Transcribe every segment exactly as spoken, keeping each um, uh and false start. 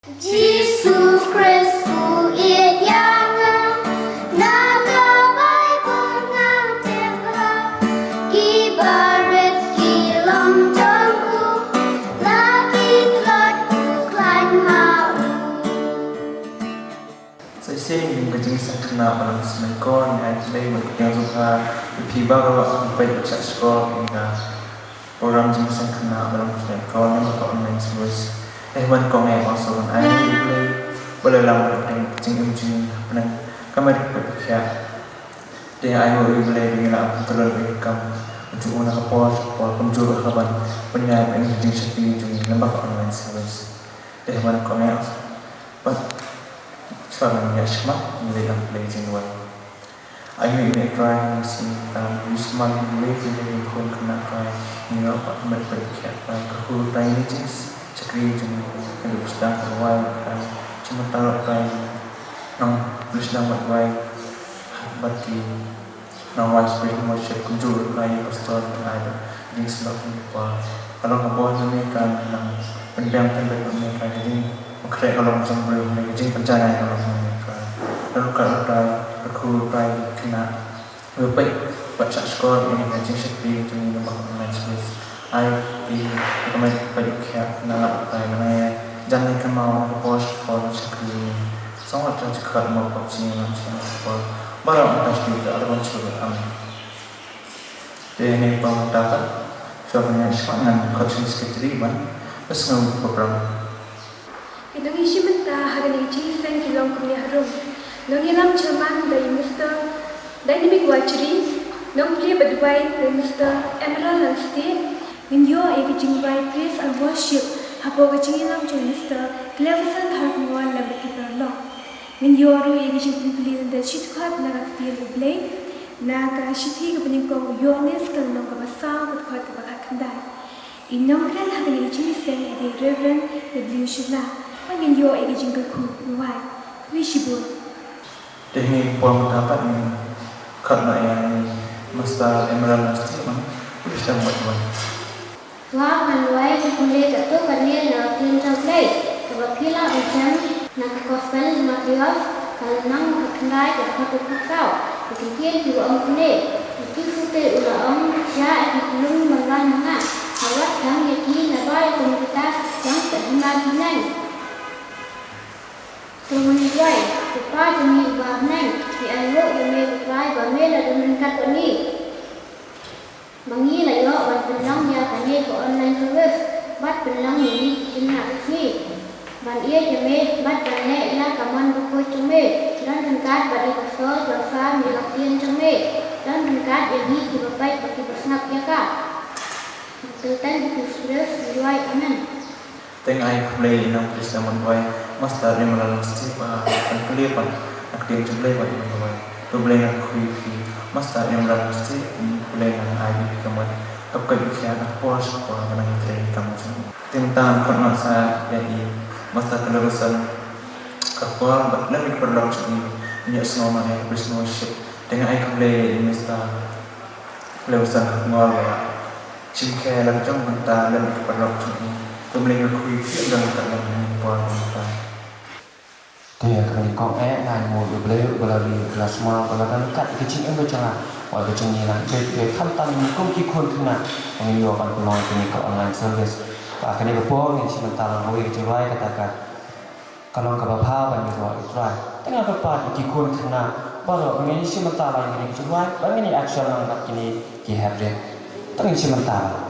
Jisu Khrist u ïeit ïa nga, na ka Baibl nga tip ha ki barit ki long jong u, la ki tlot u khlaiñ ma u. Sa shisien ka jingsngewkhynnah ba la sngewkor, ngi ai khublei bad ka jingsngewbha ïa phi baroh ki peit bad shah shkor ïa ka program jingsngewkhynnah ba la sngewkor na ka online service. Te hynmen kong eh ong sa ban ai nguh ïa U Blei ba la lam ka jingim jong ngi hapdeng ka met ka peit ka khiah. Te ai nguh ïa U Blei ba ngi la ïoh ban kylli ïa ka kam jong u na ka por sha ka por kumjuh ruh ha kaba pynïaid ïa ka jingshakri jong ngi lyngba ka online service. Te hynmen kong eh ong sa ban Shuwa ban ïa shmat, ngi leit lang pyrshah jingduwai. Ai nguh ïa me Trai, ngi sngew tang ïa u sumar ngi leit ïa ngi khun khynnah Trai, ngi ïoh pat met pyrkhat Trai, kyrkhu Trai ïa ngi jingshakri jong ngi, ngi leit sdang ka duwai Trai, jingmynta Trai, nang pyrshah bad duwai, bad ki Nongwai Spirit Worship kumjuh ruh ïa i Pastor Trai, jingslok jong ki por. Ka long ka bor jong me Trai, nang pynbiang pynbeit ïa me Trai, ka jingpynkhreh ka long jong briew, ka jingpynjanai ka long jong me Trai. Don ka Trai, ka khu Trai, khynnah. Ngi peit, peit shah shkor ïa ka jingshakri jong ngi na bak online service. Ai, i, i ka met peit khiah na la Trai, na ngi jan ngi kynmaw na ka por shakri. Song Trai jingkhot mo pop jingïalam sha ka por. Baroh mynta sha ka ar ban shu am. Te hangne pa mynta pat, shuwa ban ïa shah ngan khot sha secretary ban pynsngew program. Ki nongïashim bynta ha kane ka jingïaseng ki long kumne harum. Nongïalam chairman da i Mister Dynamic Wachri, nongplie bad duwai da i Mister Emerald Langstieh. Ngin ïoh ïa ka jingrwai praise and worship hapoh ka jingïalam jong i Mister Cleverson Kharkongor lem bad ki paralok. Ngin ïoh ruh ïa ka jingpynpule lyndet shi dkhot na ka ktien U Blei, na ka shithi kaba nyngkong u Ïoannis ka lynnong kaba saw ka dkhot kaba khatkhyndai. I nongkren ha kane ka jingïaseng i dei Reverend W Shylla. Bad ngin ïoh ïa ka jingkyrkhu rwai. Khublei shibun. Te hangne por mynta pat ngin khot noh ïa i Mister Emerald Langstieh, khublei shibun. Wa ngan duwai, ngan pule katto katne na ka ktien jong U Blei. Kaba phi la ong shen na ka Gospel Mathaios, ka lynnong kaba khyndai, ka dkhot kaba khatsaw. Ka ktien kiba ong kumne. U Jisu te u la ong, sha ïa ki khyllung ban wan ha nga. Wat tang ïa ki, naba ïa kum kita, dang pynhima ki neng. To ngin duwai, Kpa jong ngi uba ha bneng, ngi ainguh ïa me ko Trai ba me la don ryngkat bad ngi. Ba ngi la ïoh ban pynlong ïa kane ka online service, bad pynlong ïa ngi ki khynnah ka sngi. Ban ïeit ïa me, bad ban leh ïa ka mon bakhuid jong me, don ryngkat bad i Pastor, ban sam ïa ka ktien jong me, don ryngkat ïa ngi kiba peit bad kiba sngap ïa ka. Ha ka kyrteng u Jisu Khrist ngi duwai, amen. Te nga ai khublei ïa i nongpynïaid ïa ka duwai, Master Emerald Langstieh, ba pynpule pat na ka ktien jong U Blei bad ïa ka duwai. To U Blei un kyrkhu ïa phi, Master Emerald Langstieh, U Blei un ai ïa phi ka met kaba khraw, ka por sha ka por, ba nang ïatrei ïa ka kam jong u. Te mynta ngan khot noh sa ïa i Master Cleverson Kharkongor, bad lem bad ki paralok jong ngi, ngin ïa sngewbha ïa ka praise and worship. Te nga ai khublei ïa i Master Cleverson Kharkongor ba la shim khia la jong mynta lem bad ki paralok jong ngi. To U Blei un kyrkhu ïa phi, un don ryngkat lem ha kane ka por mynta. Te ha kane ka kong eh nga ai nguh ïa U Blei uba la ri ka la sumar ba la don ryngkat ïa ka jingim ka jong nga bad ka jong ngi lang bad bad khamtam ngi kum ki khun khynnah ba ngin ïoh ban pynlong ïa kane ka online service. Ba ha kane ka por ngin shim bynta lang kawei ka jingrwai kata ka Ka long kaba bha ban ïaroh ïa U Trai. Te nga kyrpad ïa ki khun khynnah baroh ba ngin ïa shim bynta lang ïa kine ki jingrwai, ba ngin ïa action lang bad kine ki hep rit. Te ngin shim bynta lang.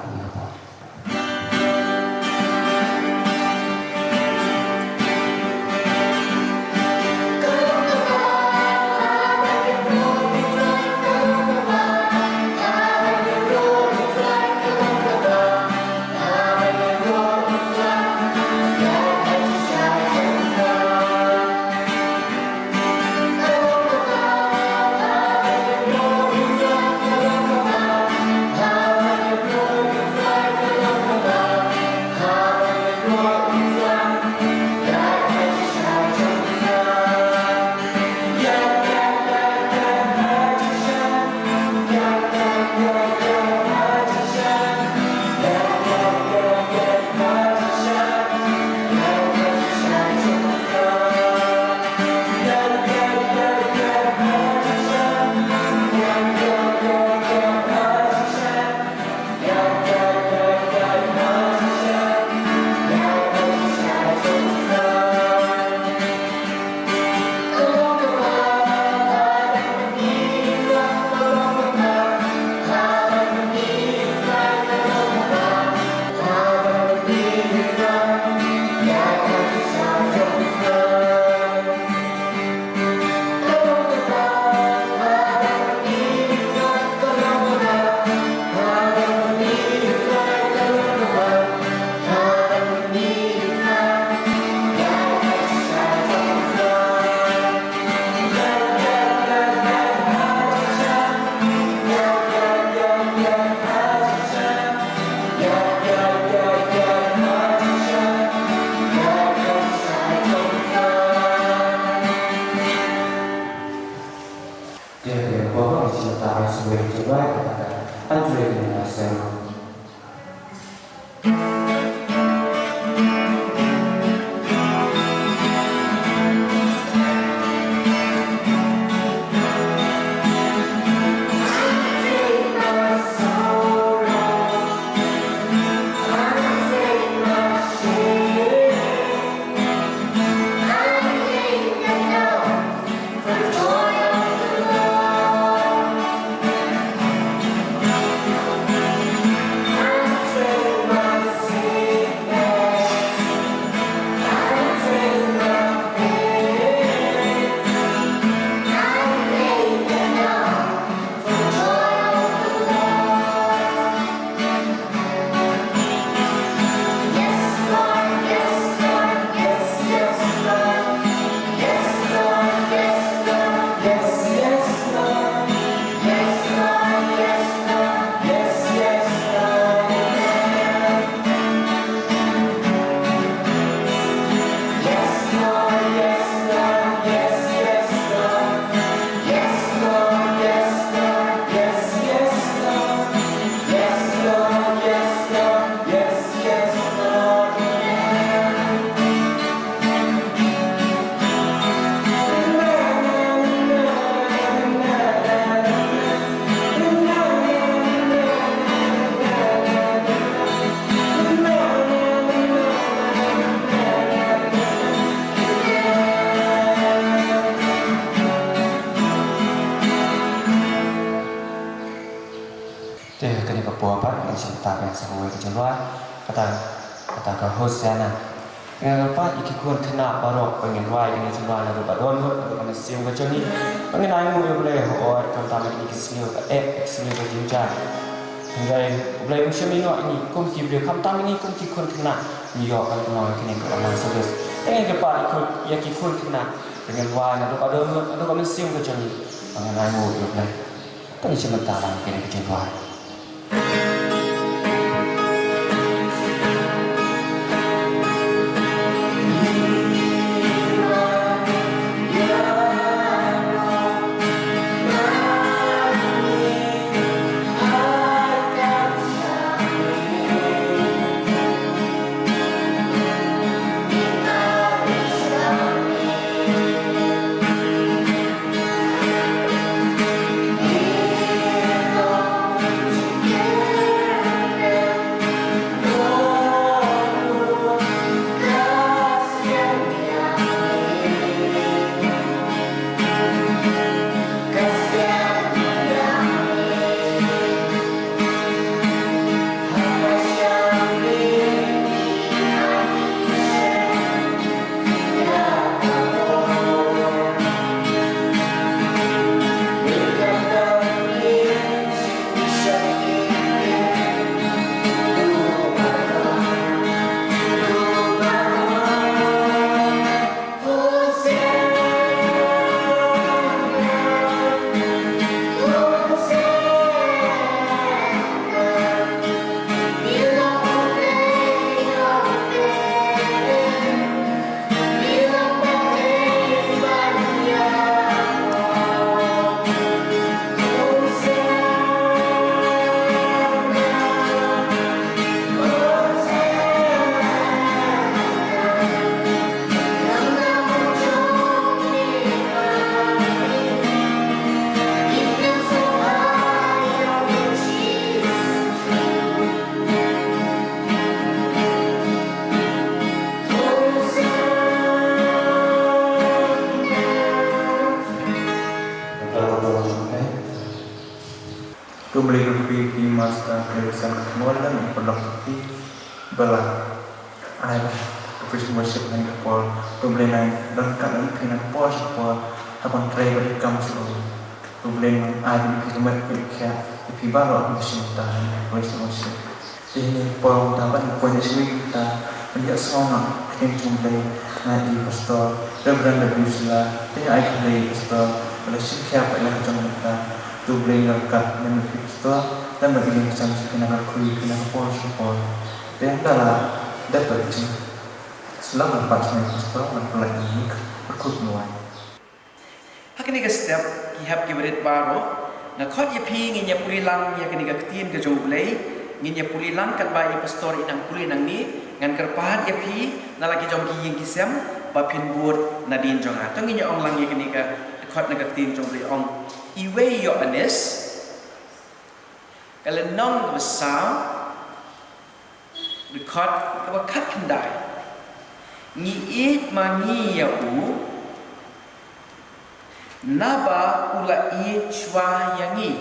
Sa kawei ka jingrwai, kata, kata ka Hosanna. Nga kyrpad ïa ki khun khynnah baroh ba ngin rwai kane ka jingrwai naduh ba don ngut haduh ba mynsiem ka jong ngi. Ba ngin ainguh ïa U Blei, hooid, khamtam ïa kine ki sniew ba eh, ki sniew ba jingjia. Hynrei U Blei un shim ïa ngi kum ki briew, khamtam ïa ngi kum ki khun khynnah ngi ïoh ban pynlong ïa kine ki online service. Te nga kyrpad ïa ki khun khynnah ba ngin rwai naduh ba don ngut haduh ba mynsiem ka jong ngi. Ba ngin ainguh ïa U Blei. Te ngin shim bynta lang ïa kane ka jingrwai. Khublei ïa phi, phi Master, phi Master ka thmol lang, ïa paralok phi, ba la ai ka praise and worship ha kane ka por. Khublei, nang don ryngkat lem phi na ka por sha ka por, ha ban trei bad ïa ka kam jong u. Khublei, nang ai ïa phi ka met ka khiah, ïa phi baroh ki shim ta ha ka praise and worship. Te ha kane ka por mynta ban ïa poi na shane ka bynta ban ïa sngewbha ïa ka ktien jong U Blei, nga i Pastor Reverend W Shylla. Te nga ai khublei ïa i Pastor ba la shim khia pat ïa la ka jong ka bynta. To U Blei un ïa rung lem ïa phi Pastor, lem bad ïa ki nongkyrshan jong phi na ka rkhie, phi na ka por sha ka por. Te hynda la dep bad ka jingsyllok, ngan pat shim ïa i Pastor ban pynlait ïa kane ka pyrkhat nongwai. Ha kane ka step, ki hep ki barit baroh, nga khot ïa phi ngin ïa pule lang ïa kane ka ktien ka jong U Blei, ngin ïa pule lang katba i Pastor i nang pule nangne. Ngan kyrpad ïa phi na la ki jong ki ïing ki sem ba phin bud nadien jong nga. To ngin ïa ong lang ïa kane ka dkhot na ka ktien jong U Blei, ong: Iwei Ïoannis, ka lynnong kaba saw, dkhot kaba khatkhyndai. Ngi ïeit ma ngi ïa u, naba u la ïeit shuwa ïa ngi.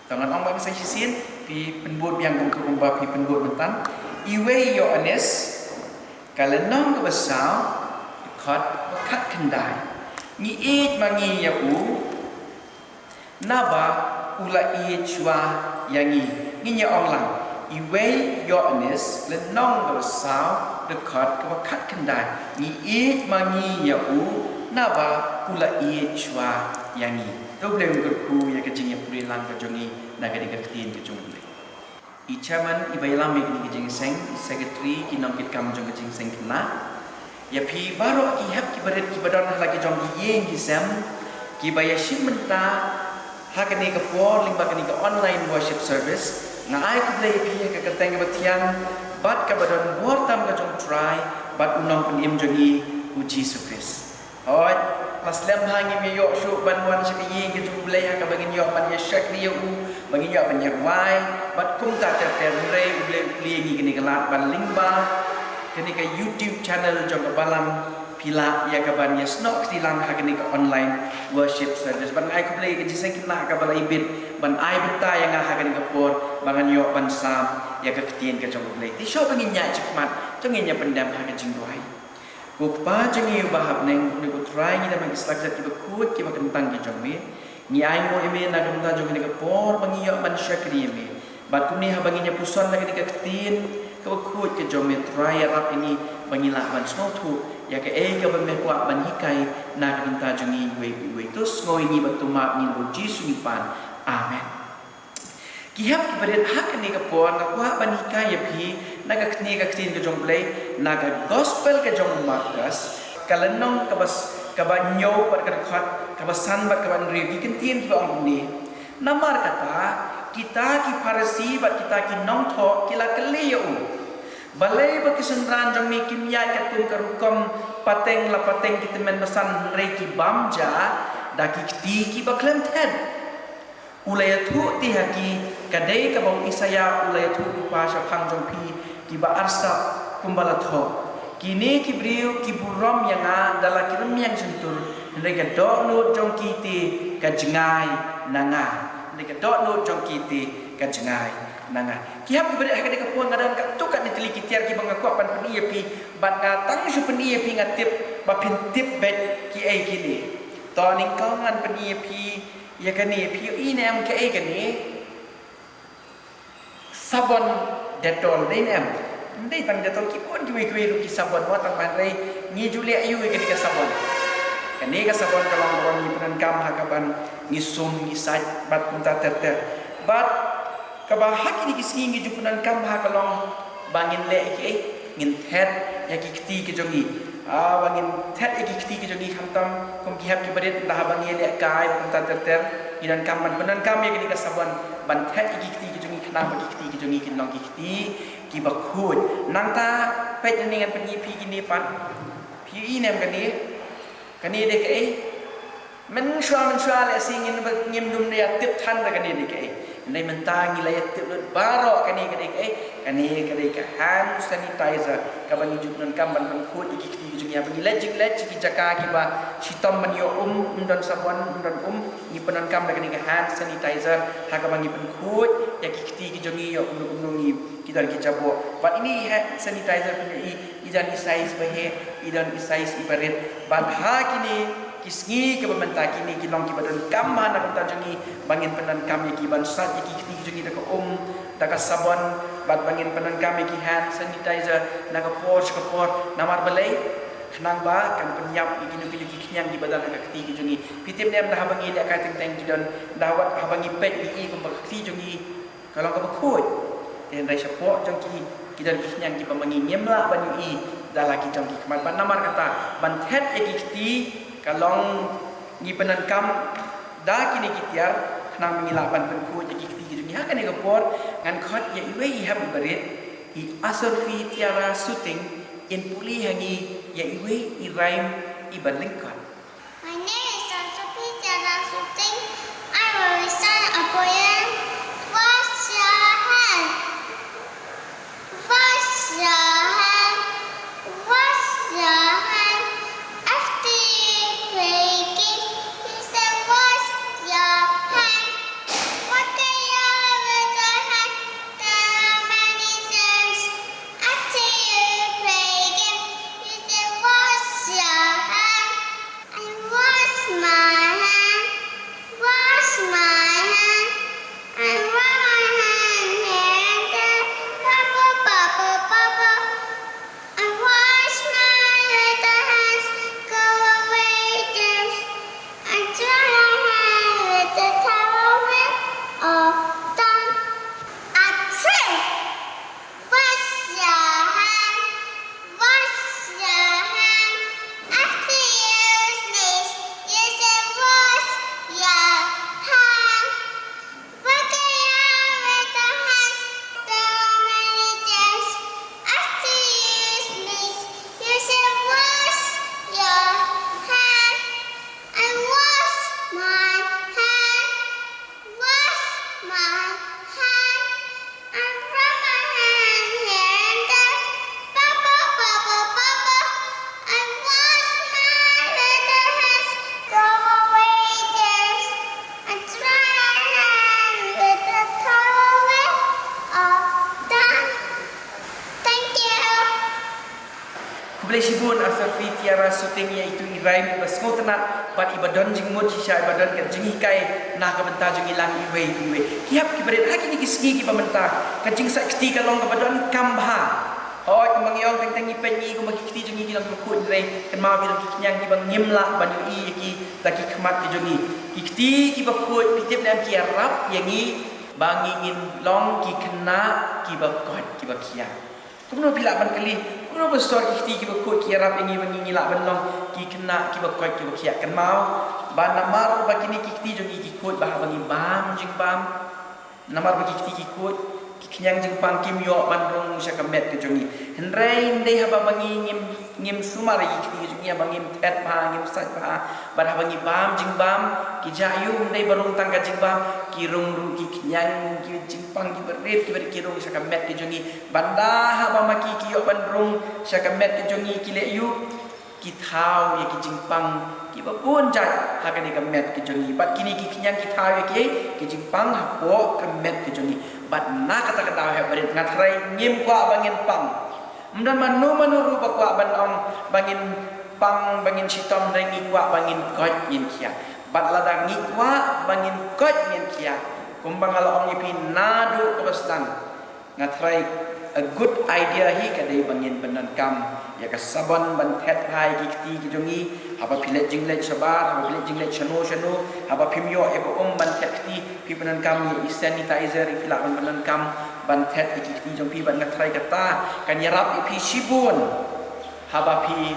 To ngan ong bad ka seng shisien, phi pynbud biang kumba phi pynbud mynta. Iwei Ïoannis, ka lynnong kaba saw, dkhot kaba khatkhyndai. Ngi ïeit ma ngi ïa u, naba u la ïeit shuwa ïa ngi. Ngin ïa ong lang. Iwei Ïoannis, lynnong kaba saw, dkhot kaba khatkhyndai. Ngi ïeit ma ngi ïa u, naba u la ïeit shuwa ïa ngi. To U Blei un kyrkhu ïa ka jingïapule lang ka jong ngi na kane ka ktien ka jong U Blei. I chairman, i ba ïalam ïa kane ka jingïaseng, i secretary, ki nongkitkam jong ka jingïaseng khynnah. Ïa phi baroh ki hep ki barit ki ba don ha la ki jong ki ïing ki sem, ki ba ïashim bynta ha kane ka por lyngba kane ka online worship service. Nga ai khublei ïa phi ha ka kyrteng kaba thiang bad kaba don bor tam ka jong U Trai bad U Nongpynim jong ngi U Jisu Khrist. Hooid, la slem bha ngim ïoh shuh ban wan sha ka ïing ka jong U Blei ha kaba ngin ïoh ban ïashakri ïa u, ba ngin ïoh ban ïarwai bad kumta ter ter, hynrei U Blei u plie ïa ngi kane ka lad ban lyngba Kane ka YouTube channel jong ka Balang, phi lah ïa kaban ïa snoh kti lang ha kane ka online worship service. Ban ai khublei ka jingïaseng kynmaw kaba la ibit ban ai bynta ïa nga ha kane ka por ba ngan ïoh ban sam ïa ka ktien ka jong U Blei. Te shuwa ba ngin ïaid shakhmat, to ngin ïa pyndem ha ka jingduwai. Ko Kpa jong ngi uba ha bneng, ko Trai, ngi dang ban slak jait kiba khuid kiba kyntang ki jong me. Ngi ainguh ïa me na ka bynta jong kane ka por ba ngi ïoh ban shakri ïa me. Bad kumne haba ngin ïa puson na kane ka ktien kaba khuid ka jong me, Trai, ïarap ïa ngi ba ngi lah ban sngewthuh ïa kaei kaba me kwah ban hikai na ka bynta jong ngi iwei pa iwei. To sngew ïa ngi bad to map ïa ngi, U Jisu ngi pan. Amen. Ki hep ki barit, ha kane ka por nga kwah ban hikai ïa phi na ka kane ka ktien ka jong U Blei na ka Gospel ka jong u Markos, ka lynnong kaba s-, kaba hynñiew bad ka dkhot kaba san bad kaba hynriew. Ki kyntien kiba ong kumne: Namar kata, kita ki Pharisi bad kita ki nongthoh ki la kylli ïa u, balei ba ki synran jong me kim ïaid katkum ka rukom pateng la pateng ki tymmen basan, hynrei ki bam ja da ki kti kiba khlem thet. U la ïathuh te ha ki, ka dei kaba u Isaïah u la ïathuh lypa shaphang jong phi kiba arsap, kumba la thoh: Kine ki briew ki burom ïa nga da la ki rmiang shyntur, hynrei ka dohnud jong ki te ka jngai na nga. Hynrei ka dohnud jong ki te ka jngai na nga. Ki hep ki barit, ha kane ka por nga don katto katne tylli ki tiar kiba nga kwah ban pyni ïa phi, bad nga tang shu pyni ïa phi nga tip ba phin tip beit kiei kine. To nyngkong ngan pyni ïa phi ïa kane, phi ïohi ne em kaei kane? Sabon Dettol, dei ne em? Dei tang Dettol, ki bun kiwei kiwei ruh ki sabon, mo, tang ba hynrei ngi ju leh aïu ïa kane ka sabon? Kane ka sabon ka long ba ngi pyndonkam ha kaban ngi sum, ngi sait bad kumta ter ter. Bad kaba ha kine ki sngi ngi ju pyndonkam ha ka long ba ngin leh ïa kiei? Ngin thet ïa ki kti ki jong ngi. Ah, ba ngin thet ïa ki kti ki jong ngi, khamtam kum ki hep ki barit, ynda haba ngi lehkai bad kumta ter ter, ngi donkam ban pyndonkam ïa kane ka sabon ban thet ïa ki kti ki jong ngi, khnang ba ki kti ki jong ngi kin long ki kti kiba khuid. Nangta peit nangne, ngan pyni ïa phi kine pat. Phi ïohi ne em kane? Kane dei kaei? Mynshuwa mynshuwa lehse ngin ba, ngim dum ïa tip than ba kane dei kaei. Hynrei mynta ngi la ïa tip lut baroh kane ka dei kaei. Kane ka dei ka hand sanitizer kaba ngi ju pyndonkam ban pynkhuid ïa ki kti ki jong ngi. Haba ngi leit jingleit sha ki jaka kiba shitom ban ïoh um, ym don sabon, ym don um, ngi pyndonkam da kane ka hand sanitizer ha kaba ngi pynkhuid ïa ki kti ki jong ngi, ïoh kumno kumno ngi, ki don ki jaboh. Bad ine i hand sanitizer, phin ïohi, i don i size ba heh, i don i size iba rit. Bad ha kine ki sngi kiba mynta, kine ki long kiba donkam ha na ka bynta jong ngi ba ngin pyndonkam ïa ki, ban sait ïa ki kti ki jong ngi da ka um, da ka sabon, bad ba ngin pyndonkam ïa ki hand sanitizer na ka por sha ka por. Namar balei? Khnang ba kan pynïap ïa kino kino ki khñiang kiba don ha ka kti ki jong ngi. Phi tip ne em, ynda haba ngi lehkai teng teng ki don, ynda wat haba ngi peit ngi i kumba ka kti jong ngi ka long kaba khuid. Te hynrei shapoh jong ki, ki don ki khñiang kiba ma ngi ngim lah ban ïohi da la ki jong ki khmat. Bad namar kata, ban thet ïa ki kti ka long ngi pyndonkam da kine ki tiar, khnang ba ngi lah ban pynkhuid ïa ki kti ki jong ngi. Ha kane ka por ngan khot ïa iwei i hep iba rit, i Asurfi Tiara Suting, in pule ha ngi ïa iwei i rhyme iba lyngkot. My name is Asurfi Tiara Suting. I will recite a poem. Wash your hand. Wash your hand. Wash your hand. After you play game, you say wash your hand. What can you with your hand? There are many germs. After you play game, you say wash your hand. Bun, Asarfi, Tiara, Suting, ïa itu i Raimi ba sngewtynnat bad iba don jingmut shisha, iba don ka jinghikai na ka bynta jong ngi lang iwei iwei. Ki hep ki barit ha kine ki sngi kiba mynta, ka jingsaid kti ka long kaba donkam bha. Hooid, kumba ngi ong, teng teng ngi peit ngi kumba ki kti jong ngi ki long kiba khuid, hynrei kynmaw ki long ki khñiang kiba ngim lah ban ïohi ïa ki da ki khmat ki jong ngi. Ki kti kiba khuid, phi tip ne em, ki ïarap ïa ngi ba ngi ngin long ki khynnah kiba koit kiba khiah. Kumno phi lah ban kylli, kumno ban sdor ki kti kiba khuid ki ïarap ïa ngi ba ngi, ngi lah ban long ki khynnah kiba koit kiba khiah? Kynmaw ba namar ba kine ki kti jong ngi ki khuid, ba haba ngi bam jingbam, namar ba ki kti ki khuid, ki khñiang jingpang kim ïoh ban rung sha ka met ka jong ngi. Hynrei ym dei haba ba ngi ngim, ngim sumar ïa ki kti ki jong ngi, haba ngim thet bha, ngim said bha, bad haba ngi bam jingbam, ki jah ïa u, ym dei ba rung tang ka jingbam, ki rung ruh ki khñiang, ki jingpang kiba rit kiba rit, ki rung sha ka met ka jong ngi. Bad ynda haba ma ki ki ïoh ban rung sha ka met ka jong ngi, ki leh ïa u, ki thaw ïa ki jingpang kiba bun jait ha kane ka met ka jong ngi. Bad kine ki khñiang ki thaw ïa ki, ki jingpang hapoh ka met ka jong ngi. Bad na kata ka daw, hep barit, nga tharai ngim kwah ba ngin pang. Ym don mano mano ruh ba kwah ban ong ba ngin pang, ba ngin shitom, hynrei ngi kwah ba ngin koit ngin khiah. Bad lada ngi kwah ba ngin koit ngin khiah, kumba nga la ong ïa phi naduh kaba sdang, nga tharai a good idea hi ka dei ba ngin pyndonkam ïa ka sabon ban thet bha ïa ki kti ki jong ngi. Haba phi leit jingleit shabar, haba phi leit jingleit shano shano, haba phim ïoh ïa ka um ban thet kti, phi pyndonkam ïa i sanitizer, phi lah ban pyndonkam ban thet ïa ki kti jong phi. Bad nga tharai kata kan ïarap ïa phi shibun. Haba phi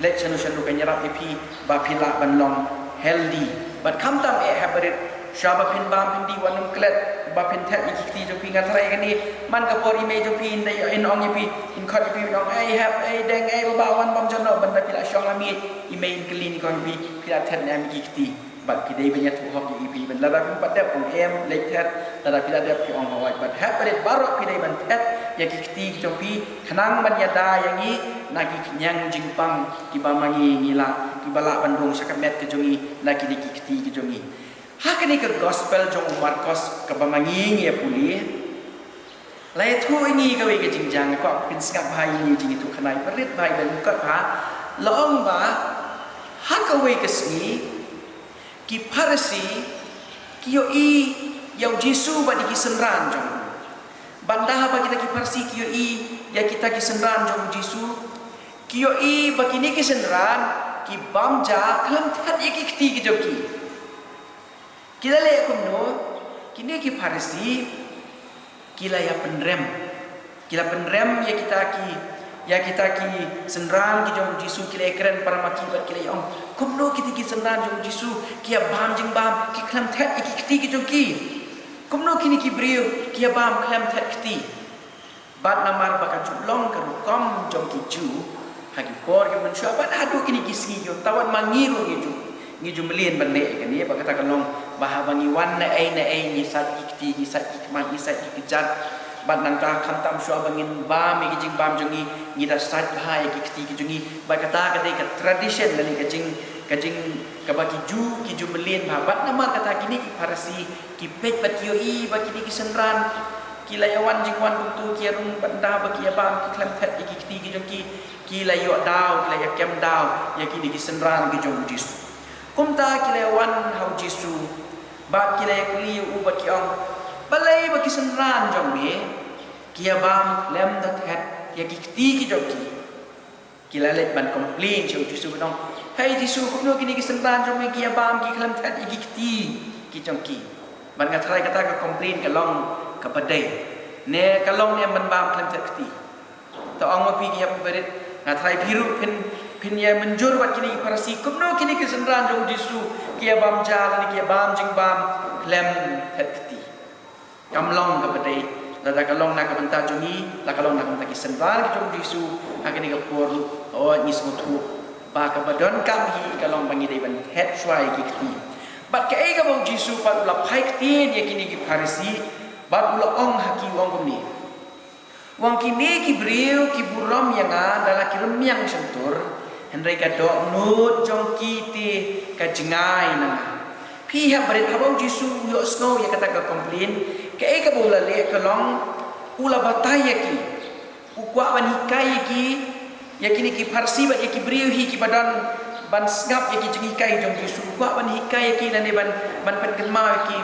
leit shano shano, kan ïarap ïa phi ba phi lah ban long healthy. Bad khamtam eh, hep barit, shwa ba phin bam phin dih, wat nym klet ba phin thet ïa ki kti jong phi. Nga tharai kane man ka por i mei jong phi in da ïoh, in ong ïa phi, in khot ïa phi, in ong, "Ei hep, ei deng, ei baba, wan bam jong noh." Bad ynda phi la shong ha miej, i mei in kylli nyngkong ïa phi, "Phi la thet ne em ïa ki kti?" Bad phi dei ban ïathuh hok ïa i, phi ban, lada phi pat dep, ong em, leit thet, lada phi la dep, phi ong hooid. Bad hep barit, baroh phi dei ban thet ïa ki kti ki jong phi, khnang ban ïada ïa ngi na ki khñiang jingpang kiba ma ngi ngi lah, kiba lah ban rung sha ka met ka jong ngi na kine ki kti ki jong ngi. Ha kane ka gospel jong u Markos kaba ma ngi ngi ïa pule, la ïathuh ïa ngi kawei ka jingjia, nga kwah phin sngap bha ïa ngi, jingïathuhkhana iba rit bha, iba lyngkot bha. La ong ba ha kawei ka sngi ki Pharisi ki ïohi ïa u Jisu bad ïa ki synran jong u. Bad ynda haba kita ki Pharisi ki ïohi ïa kita ki synran jong u Jisu, ki ïohi ba kine ki synran ki bam ja khlem thet ïa ki kti ki jong ki. Ki la leh kumno? Kine ki Pharisi ki la ïa pynrem. Ki la pynrem ïa kita ki, ïa kita ki synran ki jong u Jisu, ki la ïa kren para ma ki bad ki la ïa ong, "Kumno kiti ki synran jong u Jisu ki ïa bam jingbam, ki khlem thet ïa ki kti ki jong ki? Kumno kine ki briew ki ïa bam khlem thet kti?" Bad namar ba ka ju long ka rukom jong ki Jiw ha ki por ki mynshuwa bad haduh kine ki sngi, ki ong, tawat ma ngi ruh ngi ju, ngi ju mlien ban leh ïa kane, ba kata ka long ba haba ngi wan na ei na ei ngi said ki kti, ngi said ki khmat, ngi said ki kjat. Bad nangta khamtam shuwa ba ngin bam ïa ki jingbam jong ngi, ngi da said bha ïa ki kti ki jong ngi. Bad kata ka dei ka tradition lane ka jing, ka jing kaba ki Jiw ki ju mlien bha. Bad namar kata kine ki Pharisi ki peit bad ki ïohi ba kine ki synran ki la ïa wan jingwan kumta, ki ïa rung bad ynda ba ki ïa bam ki khlem thet ïa ki kti ki jong ki, ki la ïoh daw, ki la ïa kem daw ïa kine ki synran ki jong u Jisu. Kumta ki la ïa wan ha u Jisu bad ki la ïa kylli ïa u bad ki ong, "Balei ba ki synran jong me ki ïa bam khlem da thet ïa ki kti ki jong ki?" Ki la leit ban complain sha u Jisu, ban ong, "Hei Jisu, kumno kine ki synran jong me ki ïa bam ki khlem thet ïa ki kti ki jong ki?" Bad nga tharai kata ka complain ka long kaba dei. Ne ka long ne em ban bam khlem thet kti? To ong ma phi ki hep barit, nga tharai phi ruh phin, phin ïa mynjur bad kine ki Pharisi, kumno kine ki synran jong u Jisu ki ïa bam ja lane ki ïa bam jingbam khlem thet kti. Kam long kaba dei. Lada ka long na ka bynta jong ngi, la ka long na ka bynta ki synran ki jong u Jisu, ha kane ka por ruh, oh, ngi sngewthuh ba kaba donkam hi ka long ba ngi dei ban thet shuwa ïa ki kti. Bad kaei kaba u Jisu pat u la phai ktien ïa kine ki Pharisi, bad u la ong ha ki, u ong kumne. U ong, "Kine ki briew ki burom ïa nga da la ki rmiang shyntur, hynrei ka dohnud jong ki te ka jngai na nga." Phi hep barit, haba u Jisu u ïohsngew ïa kata ka complain, kaei kaba u la leh ka long u la batai ïa ki. U kwah ban hikai ïa ki Ïa kine ki Pharisi bad ïa ki briew hi kiba don ban sngap ïa ki jinghikai jong u Jisu, kwah ban hikai ïa ki lane ban, ban pynkynmaw ïa ki.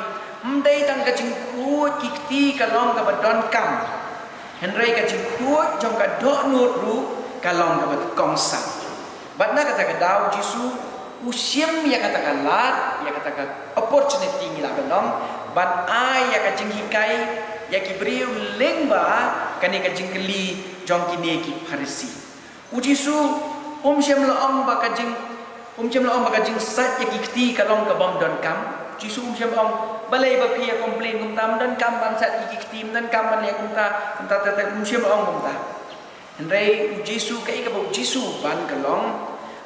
Ym dei tang ka jingkhuid ki kti ka long kaba donkam, hynrei ka jingkhuid jong ka dohnud ruh ka long kaba kongsan. Bad na kata ka daw u Jisu u shim ïa kata ka lad, ïa kata ka opportunity ngi lah ban ong, ban ai ïa ka jinghikai ïa ki briew lyngba kane ka jingkylli jong kine ki Pharisi. U Jisu um shym la ong ba ka jing, um shym la ong ba ka jingsait ïa ki kti ka long kabym donkam. U Jisu um shym ong, balei ba phi ïa complain kumta, ym donkam ban sait ïa ki kti, ym donkam ban leh kumta, kumta te te, um shym la ong kumta. Hynrei u Jisu, kaei kaba u Jisu ban ka long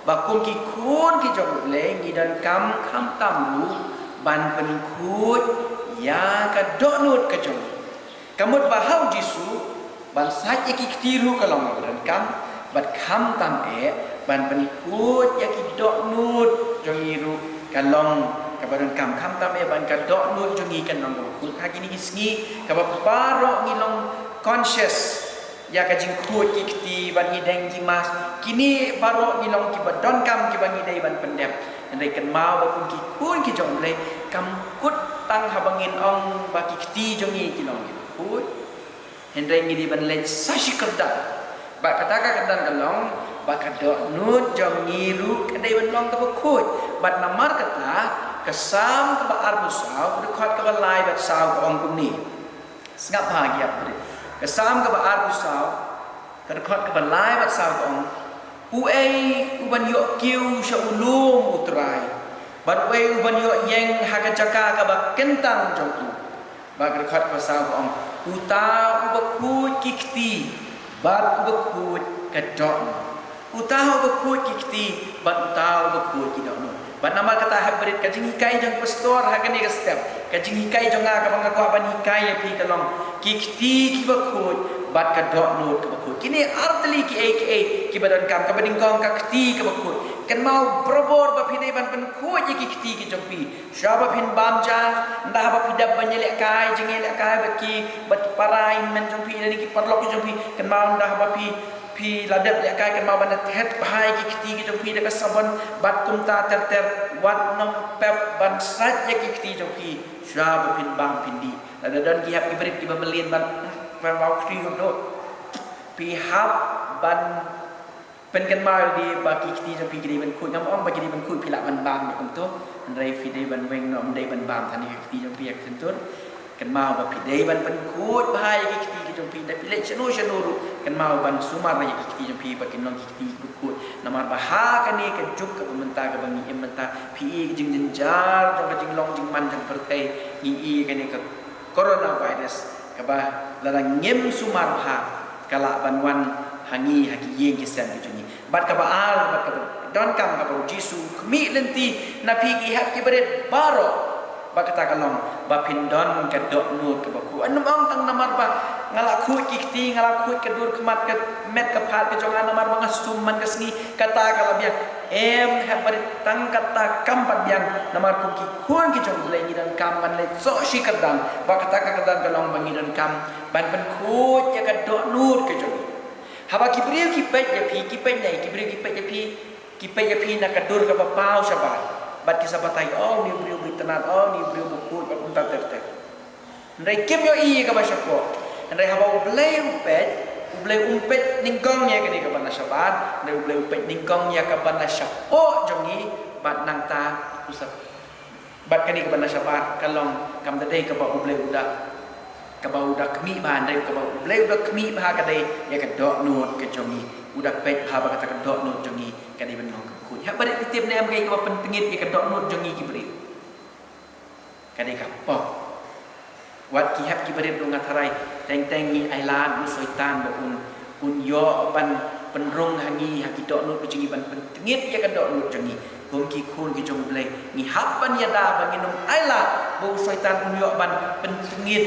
ba kum ki khun ki jong U Blei ngi donkam khamtam ruh ban pynkhuid ïa ka dohnud ka jong ngi. Ka mut ba ha u Jisu ban sait ïa ki kti ruh ka long kaba donkam, bad khamtam eh ban pynkhuid ïa ki dohnud jong ngi ruh ka long kaba donkam. Khamtam eh ban ka dohnud jong ngi kan long kaba khuid. Ha kine ki sngi kaba baroh ngi long conscious ïa ka jingkhuid ki kti, ban ngi deng ki mask, kine baroh ngi long kiba donkam kiba ngi dei ban pyndep. Hynrei kynmaw ba kum ki khun ki jong U Blei kam kut tang haba ngin ong ba ki kti jong ngi ki long kiba khuid, hynrei ngi dei ban leit sa shi kyrdan. Bad kata ka kyrdan ka long ba ka dohnud jong ngi ruh ka dei ban long kaba khuid. Bad namar kata ka Salm kaba arphew saw, ka dkhot kaba lai bad saw ka ong kumne. Sngap bha, ngi ïa pule. Ka Salm kaba arphew saw, ka dkhot kaba lai bad saw ka ong, uei uban ïoh kiew sha u lum U Trai, bad uei uban ïoh ïeng ha ka jaka kaba kyntang jong u. Bad ka dkhot kaba saw ka ong, uta uba khuid ki kti bad uba khuid ka dohnud. Uta uba khuid ki kti bad uta uba khuid ki dohnud. Bad namar kata hep barit, ka jinghikai jong pastor ha kane ka step, ka jinghikai jong nga kaba nga kwah ban hikai ïa phi ka long ki kti kiba khuid bad ka dohnud kaba khuid. Kine artylli kiei kiei kiba donkam, kaba nyngkong ka kti kaba khuid. Kynmaw barabor ba phi dei ban pynkhuid ïa ki kti ki jong phi. Shuwa ba phin bam ja, ynda haba phi dep ban ïalehkai jingïalehkai bad ki, bad ki para hynmen jong phi lane ki paralok jong phi, kynmaw ynda haba phi, phi la dep lehkai, kynmaw ban da thet bha ïa ki kti ki jong phi da ka sabon bad kumta ter ter. Wat nym pep ban sait ïa ki kti jong phi shuwa ba phin bam phin dih. Lada don ki hep ki barit kiba mlien ban, ban bam kti kumto, phi hap ban pynkynmaw ïa lade ba ki kti jong phi ki dei ban khuid. Ngam ong ba ki dei ban khuid phi lah ban bam ne kumto, hynrei phi dei ban weng noh, ym dei ban bam than ïa ki kti jong phi ha ka kyntur. Kynmaw ba phi dei ban pynkhuid bha ïa ki kti ki jong phi. Ynda phi leit shano shano ruh, kynmaw ban sumar ïa ki kti jong phi ba kin long ki kti kiba khuid. Namar ba ha kane ka juk kaba mynta kaba ngi im mynta, phi i ka jingjynjar jong ka jinglong jingman jong ka pyrthei, ngi i kane ka coronavirus kaba lada ngim sumar bha ka lah ban wan ha ngi ha ki ïing ki sem ki jong ngi. Bad kaba ar, bad kaba donkam kaba u Jisu u khmih lynti na phi ki hep ki barit baroh. Bad kata ka long ba phin don ka dohnud kaba khuid. Ym ong tang namar ba nga la khuid ki kti, nga la khuid ka dur khmat, ka met ka phad ka jong nga namar ba nga sum man ka sngi, kata ka la biang. Em, hep barit, tang kata kam pat biang. Namar kum ki khun ki jong U Blei ngi donkam ban leit soh shi kyrdan. Bad kata ka kyrdan ka long ba ngi donkam ban pynkhuid ïa ka dohnud ka jong ngi. Haba ki briew ki peit ïa phi, ki peit na, ki briew ki peit ïa phi, ki peit ïa phi na ka dur kaba paw shabar. Bad ki sa batai, oh, une u briew ba itynnad, oh, une u briew ba khuid, bad kumta ter ter. Hynrei kim ïohi ïa kaba shapoh. Hynrei haba U Blei u peit, U Blei um peit nyngkong ïa kane kaba na shabar, hynrei U Blei u peit nyngkong ïa kaba na shapoh jong ngi, bad nangta u sa, bad kane kaba na shabar ka long, kam da dei kaba U Blei u da, kaba u da khmih bha, hynrei kaba U Blei u da khmih bha ka dei ïa ka dohnud ka jong ngi. U da peit bha ba kata ka dohnud jong ngi ka dei ban long kaba khuid. Hep barit, phi tip ne em kaei kaba pyntngit ïa ka dohnud jong ngi ki briew? Ka dei ka pop. Wat ki hep ki barit ruh nga tharai, teng teng ngi ailad u Soitan ba un, un ïoh ban pynrung ha ngi, ha ki dohnud ka jong ngi, ban pyntngit ïa ka dohnud jong ngi. Kum ki khun ki jong U Blei, ngi hap ban ïada ba ngin ym ailad ba u Soitan un ïoh ban pyntngit,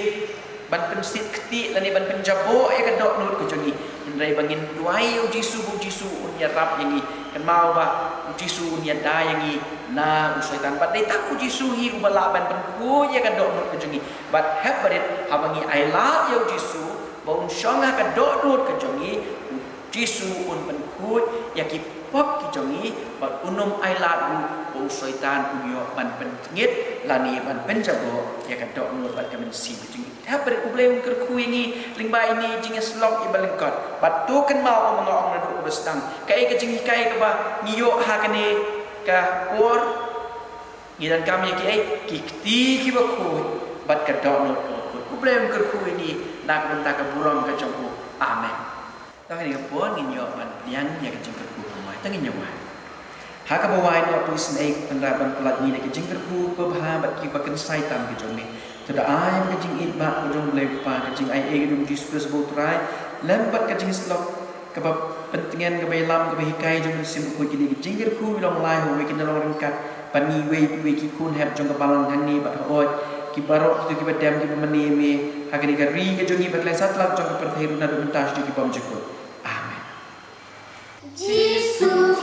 ban pynsit ktieh lane ban pynjaboh ïa ka dohnud ka jong ngi. Hynrei ba ngin duwai ïa u Jisu, ba u Jisu un ïarap ïa ngi. Kynmaw ba u Jisu un ïada ïa ngi na u Soitan. Bad dei tang u Jisu hi uba lah ban pynkhuid ïa ka dohnud ka jong ngi. Bad hep barit, haba ngi ailad ïa u Jisu ba un shong ha ka dohnud ka jong ngi, u Jisu un pynkhuid ïa ki pop ki jong ngi, bad un ym ailad ruh ba u Soitan un ïoh ban pyntngit lane ban pynjaboh ïa ka dohnud bad ka mynsiem ka jong ngi. Te haba U Blei un kyrkhu ïa ngi lyngba ine i jingïasyllok iba lyngkot, bad to kynmaw, kumba nga ong naduh kaba sdang, kaei ka jinghikai kaba ngi ïoh ha kane ka por? Ngi donkam ïa kiei? Ki kti kiba khuid bad ka dohnud kaba khuid. U Blei un kyrkhu ïa ngi na ka bynta ka burom ka jong u. Amen. Te ha kane ka por ngin ïoh ban pdiang ïa ka jingkyrkhu kaba wai. Te ngin ïa wai. Ha kaba wai, Nongïarap, to isynei, Kynrad, ban pyllait ïa ngi da ka jingkyrkhu kaba bha bad kiba kynsai tam ka jong me. To da ai ïa ka jingïeit ba ka jong U Blei Kpa, ka jingaiei ka jong U Jisu Khrist U Trai, lem bad ka jingïasyllok kaba pyntngen, kaba ïalam, kaba hikai jong U Mynsiem Bakhuid, kine ki jingkyrkhu ki long lai, ha uwei kin da long ryngkat bad ngi, iwei pa iwei ki khun hep jong ka balang hangne bad haoid, ki baroh kito kiba dem, kiba mane ïa me ha kane ka ri ka jong ngi bad ki lai satlak jong ka pyrthei ruh, naduh mynta sha ki bymjukut. Amen. Jisu